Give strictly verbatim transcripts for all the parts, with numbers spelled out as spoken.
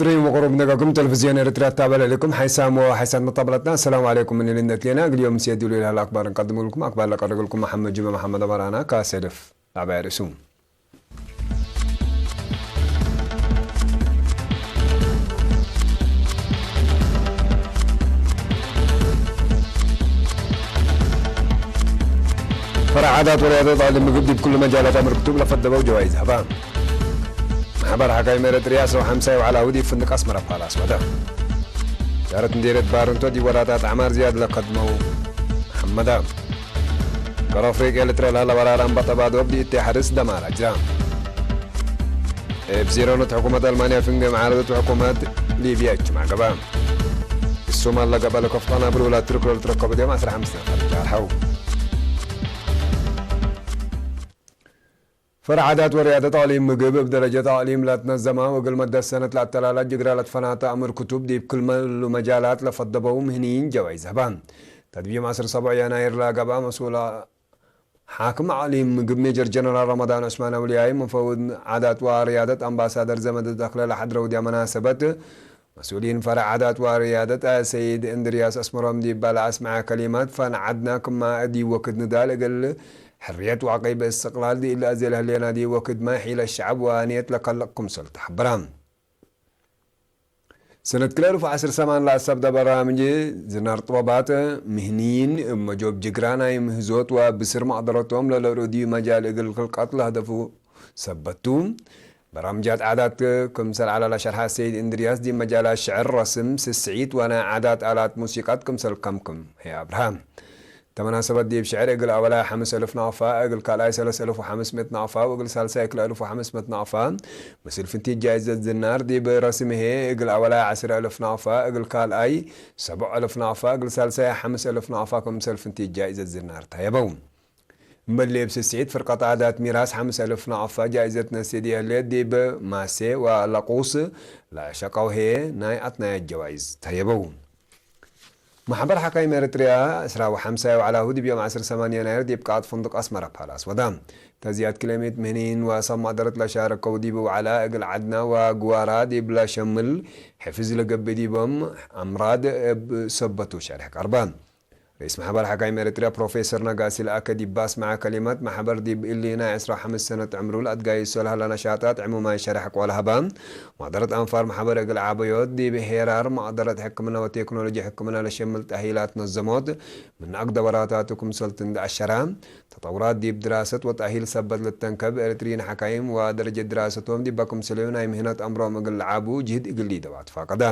ክሪም ወቅሩብ ነጋግም ተለቪዝዮን ኤረትርያ ትታበለ ለኩም ሓይሳም ወሓይሳት መጣበለትና። ሰላም ዓለይኩም ምን ልነት ሌና። እግል ዮም ምስየድ ሉ ኢልሃል አክባር እንቀድሙ ልኩም። አክባር ለቀርግልኩም መሐመድ ጁመ መሐመድ አማራና ካሰድፍ ላባይ ርእሱ። ፈረዕ ዓዳት ወርያደት አሊ ምግብ ዲብ ኩሉ መጃላት አምር ክቱብ ለፈደበው ጀዋይዝ ሀባ። መሕበር ሐካይም ኤረትርያ ሰው ሐምሳይ ወዐላሁ ዲብ ፍንድቅ አስመረ ፓላስ ወደ። ዳረት ምዴርየት ባርንቶ ዲብ ወራታት ዐማር ዝያድ ለከድመው ሐመዳ። ገረ አፍሪቅያ ልትረል ሀለ ወራር አንበጠ ባዶብ ዲእቴ ሐርስ ደማር አጅራ። እብ ዜሮነት ሕኩመት አልማንያ ፍንጌ መዓረደት ሕኩመት ሊብያ እጅማዕ ገባ። እሱም አለ ገበለ ከፍጣን አብል ውላድ ትርክ ለልትረከቡ ዲዮም ዐስራ ሐምስ ነፈር ጃርሐው። ፈርዕ ዓዳት ወርያደት አቅሊም ምግብ እብ ደረጀት አቅሊም ለትነዘመ ወእግል መደት ሰነት ለአተላላ ጅግረ ለትፈናተ አምር ክቱብ ዲብ ክል መሉ መጃላት ለፈደበው ምህንይን ጀዋይዝ ሀባ። ተድቢም ዐስር ሰቡዕ የናይር ለገብአ መስኡል ሓክም አቅሊም ምግብ ሜጀር ጀነራል ረመዳን ዑስማን አውልያይ፣ መፈውድ ዓዳት ወርያደት አምባሳደር ዘመደ ተክለ ለሐድረው ዲያ መናሰበት፣ መስኡሊን ፈረዕ ዓዳት ወርያደት ሰይድ እንድርያስ አስመሮም ዲብ ለአስመዐ ከሊመት፣ ፈን ዐድና ክመ እዲብ ወክድ ንዳል እግል ሕርየት ወአቀይብ እስትቅላል ዲብ ለአዜ ለህሌና ዲብ ወክድመ ሒለ ሸዐብ ወንየት ለከልቅ ክምሰል ተሐበረ። ሰነት ክልኤ እልፍ ወዐስር ሰማን ለአሰብደ በራምጅ ዝናር ጥበባት ምህንይን እብ መጆብ ጅግራ ናይ ምህዞት ወብስር መቅደረቶም ለለርእዩ መጃል እግል ክልቀት ለህደፉ ሰበት ቱ። በራምጃት ዓዳት ክምሰል ዐለ ለሸርሐ ሰይድ እንድርያስ፣ ዲብ መጃላት ሽዕር፣ ረስም፣ ስስዒት ወናይ ዓዳት አላት ሙሲቀት ክምሰል ከምክም ህዬ አብርሀ። ተመናሰበት ዲብ ሽዕር እግል አወላይ ሐምስ እልፍ ናቅፋ፣ እግል ካልኣይ ሰለስ እልፍ ወሐምስ ምእት ናቅፋ ወእግል ሳልሳይ ክልኤ እልፍ ወሐምስ ምእት ናቅፋ ምስል ፍንቲት ጃይዘት ዝናር፣ ዲብ ረስም ህዬ እግል አወላይ ዐስር እልፍ ናቅፋ፣ እግል ካልኣይ ሰቦዕ እልፍ ናቅፋ፣ እግል ሳልሳይ ሐምስ እልፍ ናቅፋ ክምሰል ፍንቲት ጃይዘት ዝናር ተሀየበው። እምበል እብ ስስዒት ፍርቀት ዓዳት ሚራስ ሐምስ እልፍ ናቅፋ ጃይዘት ነስእድ ይህሌት፣ ዲብ ማሴ ወለቁስ ለሸቀው ህዬ ናይ አትናያት ጀዋይዝ ተሀየበው። መሕበር ሐካይም ኤረትርያ ዕስራ ወሐምሳይ ወዐላሁ ዲብ ዮም ዐስር ሰማን የናይር ዲብ ቃት ፍንዱቅ አስመረ ፓላስ ወዳ። ተዝያድ ክልኤ ምእት ምህንይን ወሰብ መቅደረት ለሻረከው ዲብ ወዐላ እግል ዐድና ወግዋራ ዲብ ለሸምል ሕፍዝ ለገብእ ዲቦም አምራድ እብ ሰበቱ ሸርሕ ቀርበ። ርኢስ መሕበር ሐካይም ኤረትርያ ፕሮፌሰር ነጋሲ ለአከ ዲብ አስመዐ ከሊመት፣ መሕበር ዲብ እሊ ናይ ዕስራ ወሐምስ ሰነት ዕምሩ ለአትጋይሶ ለሀለ ነሻጣት ዕሙማይ ሸርሕ አቅዋል ሀበ። መቅደረት አንፋር መሕበር እግል ዐበዮት ዲብ ሄራር መቅደረት ሕክምና ወቴክኖሎጂ ሕክምና ለሸምል ተእሂላት ነዘሞት፣ ምን አግደ ወራታቱ ክምሰልቱ እንዴ አሸረ፣ ተጠውራት ዲብ ድራሰት ወተእሂል ሰበት ልተንከብ ኤረትርዪን ሐካይም ወደረጀት ድራሰቶም ዲበ ክምሰልዩ ናይ ምህነት አምሮም እግል ለዓቡ ጅህድ እግል ሊደው አትፋቀደ።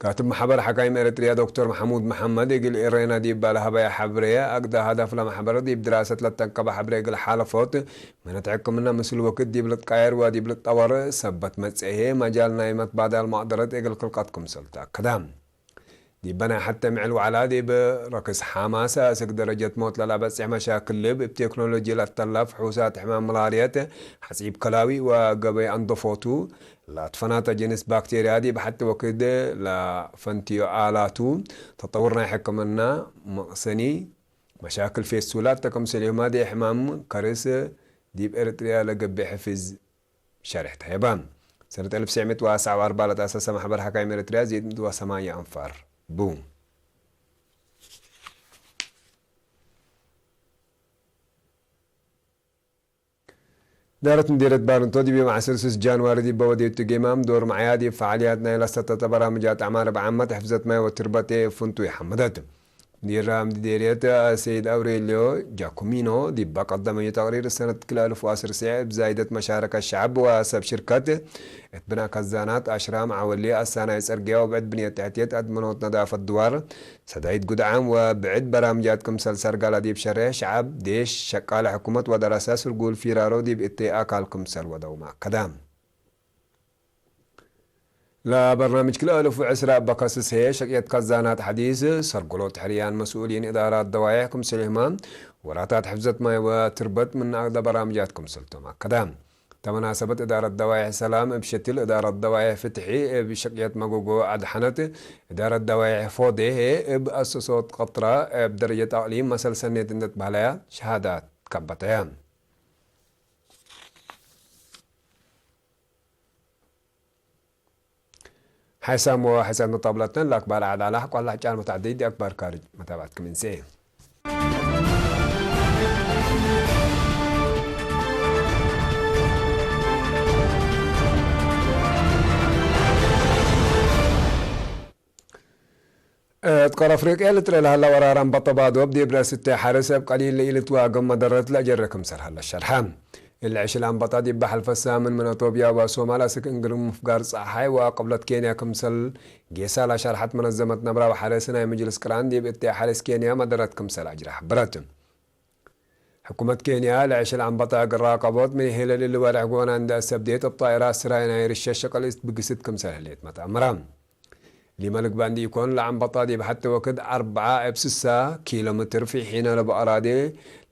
ካትብ መሕበር ሐካይም ኤረትርያ ዶክተር መሐሙድ መሐመድ እግል ኤሬና ዲብ ለሀበየ ሐብሬ፣ አግደ ሀደፍ ለመሕበር ዲብ ድራሰት ለተንከበ ሐብሬ እግል ሓለፎት ምህነት ሕክምና ምስል ወክድ ዲብ ልትቃየር ወዲብ ልትጠወር ሰበት መጽአ ህዬ፣ መጃል ናይ መትባዳል መቅደረት እግል ክልቀት ክምሰል ተአከደ። ዲበ ናይ ሐቴ ምዕል ወዐላ ዲብ ረክስ ሓማስ አስክ ደረጀት ሞት ለለአበጽሕ መሻክል ልብ፣ እብ ቴክኖሎጂ ለአተላ ፍሑሳት ሕማም መላርየት፣ ሐጺብ ከላዊ ወገበይ አንደፎቱ ለአትፈናተ ጅንስ ባክቴርያ ዲብ ሐቲ ወክድ ለፈንትዮ አላቱ፣ ተጠውር ናይ ሕክምና መቅሰኒ፣ መሻክል ፌሱላት ተከምሰልሁመ ዲብ ሕማም ከርስ ዲብ ኤረትርያ ለገብእ ሕፍዝ ሸሬሕ ተሀይበ። ሰነት አልፍ ወትሰዕ ምእት ወአስዕ ወአርበዕ ለተአሰሰ መሕበር ሐካይም ኤረትርያ ዜድ ምእት ወሰማንያ አንፋር ቡ። እዳረት ምዴርየት ባርንቶ ዲብ ዮም ዐስር ስስ ጃንዋሪ ዲበ ወዴቱ ጌማም ዶር መዕያ ዲብ ፈዓልያት ናይ ለሰተተ በራምጃት አዕማር እብ ዓመት ሕፍዘት ማይ ወትርበጤ ፍንቱይ ሐመደት። ሙዲር ምዴርየት ሰይድ አውሬልዮ ጃኩሚኖ ዲበ ቀደመዩ ተቅሪር፣ ሰነት ክልኤ አልፍ ወዐስር ስዕ እብ ዛይደት መሻረከት ሸዐብ ወሰብ ሽርከት እት ብናእ ከዛናት፣ አሽራም፣ ዐወሌ፣ አሳናይ ጸርግያ ወብዕድ ብንየት ተሕትየት፣ አድመኖት፣ ነዳፈት ድዋር፣ ሰዳይት ጉድዓም ወብዕድ በራምጃት ክምሰል ሰርጋላ ዲብ ሸሬሕ ሸዐብ፣ ዴሽ፣ ሸቃለ ሕኩመት ወደረሰ ስርጉል ፊራሮ ዲብ እቴ አካል ክምሰል ወደውመ አከደ። ለበርናምጅ ክልኤ አልፍ ወዕስራ እበ ከስስ ህዬ፣ ሸቅየት ከዛናት ሐዲስ፣ ሰርጉሎት ሕርያን መስኡሊን እዳራት ደዋይሕ ክምሰልሁመ፣ ወራታት ሕፍዘት ማይ ወትርበት ምን አግደ በራምጃት ክምሰልቶም አከደ። ተመናሰበት እዳረት ደዋይሕ ሰላም እብ ሸትል፣ እዳረት ደዋይሕ ፍትሒ እብ ሸቅየት መጎጎ አድሐነት፣ እዳረት ደዋይሕ ፎዴ ህዬ እብ አሰሶት ቀጥራ እብ ደረጀት አቅሊም መሰል ሰኔት እንዴ ትበህለያ ሸሃዳት ከበተየ። ሓይሳም ወሕሰት መጣብለትነ ለአክባር ዐዳላ ቆላሕ ጫን መታዕደይ ዲአክባር ካርጅ መታብዐት ክም እንሴ። እት ቀር አፍሪቅያ ልጥሬ ለሀላ ወራር አንበጠ ባዶብ ዲብ ረእስ እተ ሐርስ እብ ቀሊል ለኢልትዋገም መደረት ለአጀረ ክምሰል ሀለ ሸርሐ። እሊ ዕሽል አንበጣ ዲብ ሐልፈ ሳምን ምን አቶብያ ወሶማል አስክ እንግል ምፍጋር ጸሓይ ወቅብለት ኬንያ ክምሰል ጌሳ ለሸርሐት መነዘመት ነብራ ወሐርስ ናይ ምጅልስ ቅራን ዲብ እተ ሐርስ ኬንያ መደረት ክምሰል አጅረ ሐብረት። ሕኩመት ኬንያ ለዕሽል አንበጣ እግል ራቀቦት ምን ሄለል እሊ ወርሕ ጎና እንዴ አሰብዴት እብ ጣይራት ስራይ ናይ ርሸ ሸቅል እት ብግስት ክምሰል ህሌት መትአምረ። ሊመ ልግባእ እንዲ ኢኮን ለአንበጣ ዲብ ሐቴ ወክድ አርበዓ እብ ስሳ ኪሎ ሜትር ፊሒነ ለበአራዴ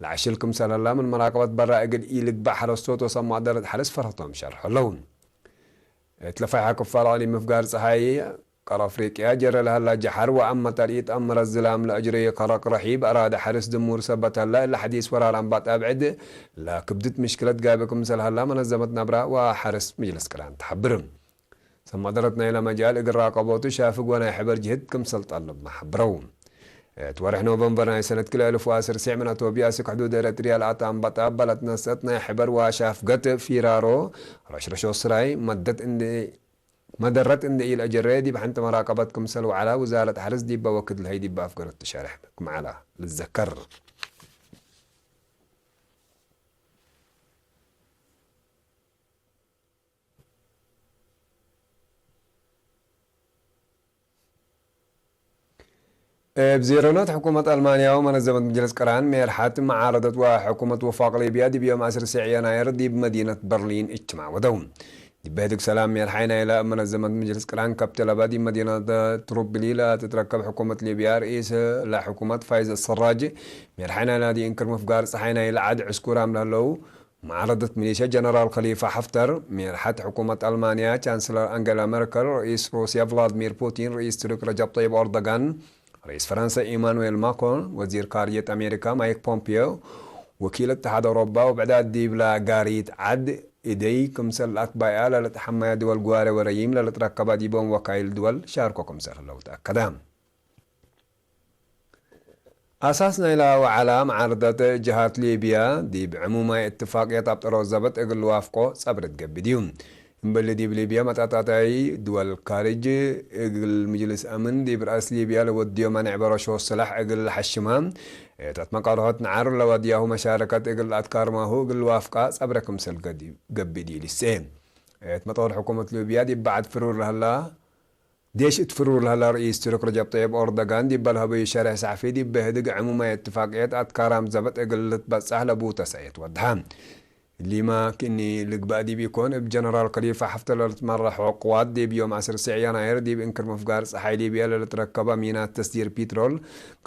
ለዐሽል ክምሰል ህላ ምን መራቀበት በራ እግል ኢልግባእ ሐረስቶት ወሰማእደረት ሐርስ ፈርሀቶም ሸርሖ ለው። እት ለፈይሐ ክፋል አሊ ምፍጋር ጸሓይ ቀር አፍሪቅያ ጀረ ለሀላ ጀሐር ወአመ ጠርኢት አምረት ዝላም ለአጅረየ ከረቅ ረሒብ አራደ ሐርስ ድሙር ሰበት ሀላ እለ ሐዲስ ወራር አንባጥ አብዕድ ለክብድት ምሽክለት ጋብእ ክምሰል ሀላ መነዘመት ነብራ ወሐርስ ምጅልስ ቅራን ተሐብር። ሰማእደረት ናይለ መጃል እግል ራቀቦቱ ሻፍግ ወናይ ሕበር ጅህድ ክምሰል ጠልብ መሐብረው። እት ወርሕ ኖቨምበር ናይ ሰነት ክልኤ አልፍ ወዐስር ሴዕ ምን አቶብያ አስክ ሕዱድ ኤረትርያ ለአተ አንበጣ በለት ነሰአት ናይ ሕበር ወሻፍገት ፊራሮ ረሽረሾ ስራይ መደት እንዴ መደረት እንዴ ኢለአጀረ ዲብ ሐንቲ መራቀበት ክምሰል ወዐላ ውዛረት ሐርስ ዲበ ወክድ ለሀይ ዲበ አፍገረት ትሸርሕ ክም ዐላ ልዘከር። እብ ዜሮነት ሕኩመት አልማንያ ወመነዘመት ምጅልስ ቅራን ሜርሐት መዓረደት ወሕኩመት ወፋቅ ሊብያ ዲብ ዮም ዐስር ሴዕ የናይር ዲብ መዲነት በርሊን እጅትማዕ ወደው። ዲብ ህድግ ሰላም ሜርሓይ ናይለ እብ መነዘመት ምጅልስ ቅራን ከብት ለበ ዲብ መዲነት ትሩብሊ ለትትረከብ ሕኩመት ሊብያ ርኢስ ለሕኩመት ፋይዝ አሰራጅ ሜርሓይ ናይለ ዲእንክር ምፍጋር ጸሓይ ናይለ ዐድ ዕስኩራም ለህለው መዓረደት ሚሊሻ ጀነራል ከሊፋ ሐፍተር፣ ሜርሐት ሕኩመት አልማንያ ቻንስለር አንገላ መርከል፣ ርኢስ ሩስያ ቭላድሚር ፑቲን፣ ርኢስ ቱርክ ረጀብ ጠይብ ኦርዶጋን፣ ርኢስ ፈረንሰ ኢማኑኤል ማክሮን፣ ወዚር ካርጅየት አሜሪካ ማይክ ፖምፒዮ፣ ወኪል እትሓድ አውሮፓ ወብዕዳት ዲብላ ጋሪት ዐድ እደይ ክምሰል አትባይአ ለልትሐመያ ድወል ግዋሬ ወረዪም ለልትረከባ ዲቦም ወካይል ድወል ሻርኮ ክምሰል ህለው ተአከደ። አሳስ ናይላ ወዐላ መዓርደት ጀሃት ሊብያ፣ ዲብ ዕሙማይ እትፋቅየት አብጠሮ ዘበጥ እግል ልዋፍቆ ጸብርት ገብእ ዲዩ። እምበሊ ዲብ ሊብያ መጣጣታይ ድወል ካርጅ እግል ምጅልስ አምን ዲብ ረአስ ሊብያ ለወድዮ መኔዕ በረሾ ስላሕ እግል ለሐሽማ፣ እት አትመቃርሆት ነዓር ለወድያሁ መሻረከት እግል ለአትካርማሁ እግል ልዋፍቃ ጸብረ ክምሰል ገዲ-፣ ገብእ ዲዩ ልሴ። እት መጦር ሕኩመት ሊብያ ዲብ በዐድ ፍሩር ለህላ ዴሽ እት ፍሩር ለህላ ርኢስ ቱርክ ረጀብ ጠይብ ኦርዶጋን ዲበ ለሀበዩ ሸሬሕ ሰሕፊ፣ ዲብ ህድግ ዕሙማይ እትፋቅየት አትካራም ዘበጥ እግል ልትበጻሕ ለቡተ ሰእየት ወድሐ። እሊማ ክእኒ ልግባእ ዲብ ኢኮን፣ እብ ጀነራል ከሊፋ ሐፍተር ለልትመረሖ ቅዋት ዲብ ዮም ዐስር ሴዕ የናይር ዲብ እንክር ምፍጋር ጸሓይ ሊብያ ለልትረከበ ሚናት ተስዲር ፒትሮል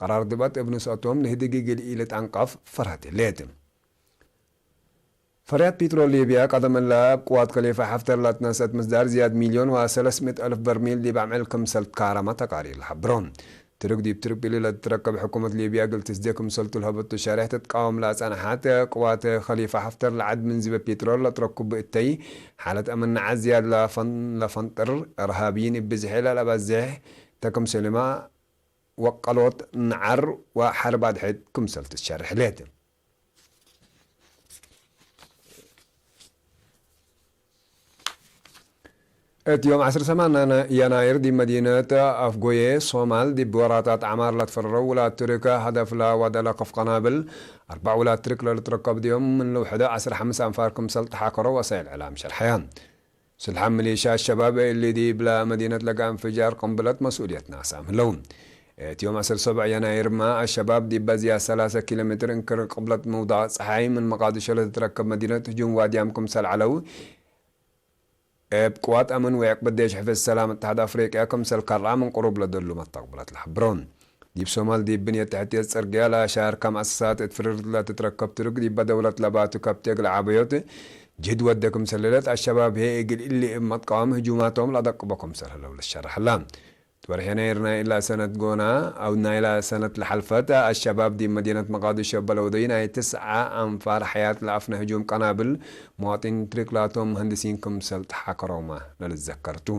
ቀራር ድበት እብ ንስአቶም ለህድግ እግል ኢልትአንቀፍ ፈርሀት ህሌት። ፈርያት ፒትሮል ሊብያ ቀደም እለ እብ ቅዋት ከሊፋ ሐፍተር ለትነሰአት ምስዳር ዝያድ ሚልዮን ወሰለስ ምእት አልፍ በርሚል ዲብ አምዕል ክምሰል ትካረመ ተቃሪር ለሐብሮ። ትርክ ዲብ ትሪፖሊ ለትትረከብ ሕኩመት ሊብያ እግል ትስዴ ክምሰልቱ ለሀበቱ ሸሬሕ ትትቃወም ለአጸንሐት ቅዋት ከሊፋ ሐፍተር ለዐድ ምን ዝበ ፒትሮል ለትረኩቡ እተይ፣ ሓለት አምን ነዓት ዝያድ ለፈን-፣ ለፈንጥር፣ እርሃብይን እብ ብዝሒ ለለአበዝሕ ተ ክምሰልማ ወቀሎት ነዓር ወሐርብ አድሕድ ክምሰል ትትሸርሕ ሌት። እት ዮም ዐስር ሰማን የናይር ዲብ መዲነት አፍጎዬ ሶማል ዲብ ወራታት ዐማር ለትፈረረው ውላድ ቱርክ ሀደፍ ለወደ ለከፍ ቀናብል አርበዕ ውላድ ቱርክ ለልትረከብ ዲዮም ምን ልውሕደ ዐስር ሐምስ አንፋር ክምሰል ተሓከሮ ወሳይል ዕላም ሸርሐያ። ስልሓም ሚሊሻ አሸባብ እሊ ዲብለ መዲነት ለገአ እንፍጃር ቅንብለት መስኡልየት ናሳም ህለው። እት ዮም ዐስር ሰብዕ የናይርመ አሸባብ ዲበ ዝያድ ሰላሰ ኪሎ ሜትር እንክር ቅብለት ምውዳቅ ጸሓይ ምን መቃድሾ ለትትረከብ መዲነት ህጁም ዋድያም ክምሰል ዐለው፣ እብ ቅዋት አምን ወዕቅብ ዴሽ ሕፍዝ ሰላም እትሓድ አፍሪቅያ ክምሰል ከርዐ ምን ቅሩብ ለደሉ መስተቅብለት ለሐብሮ። ዲብ ሶማል ዲብ ብንየት ተሕትየት ጽርግያ ለአሻርከ መአሰሳት እት ፍርርት ለትትረከብ ቱርክ፣ ዲበ ደውለት ለባቱ ከብቴ እግል ዐበዮት ጅህድ ወደ ክምሰል ህለት፣ አሸባብ ህዬ እግል እሊ እብ መትቃወም ህጁማቶም ለአደቅቦ ክምሰል ህለው ልትሸረሕ ህላ። እት ወርሕ የናይር ናይ እላ ሰነት ጎና፣ አው ናይላ ሰነት ለሐልፈት፣ አሸባብ ዲብ መዲነት መቃድሾ እበ ለወደዩ ናይ ትስዐ አንፋር ሐያት ለአፍነ ህጁም ቀናብል፣ መዋጢኒን ቱርክ ላቶም መሀንድሲን ክምሰል ተሓከሮመ ለልትዘከር ቱ።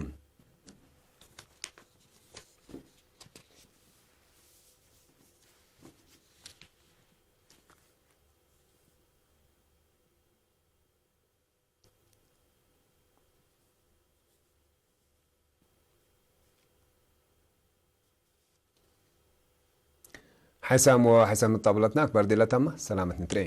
ሐይሳም ወሐይሳም ጣብለትና አክባር ዲላ ታማ ሰላመት ንትረኤ።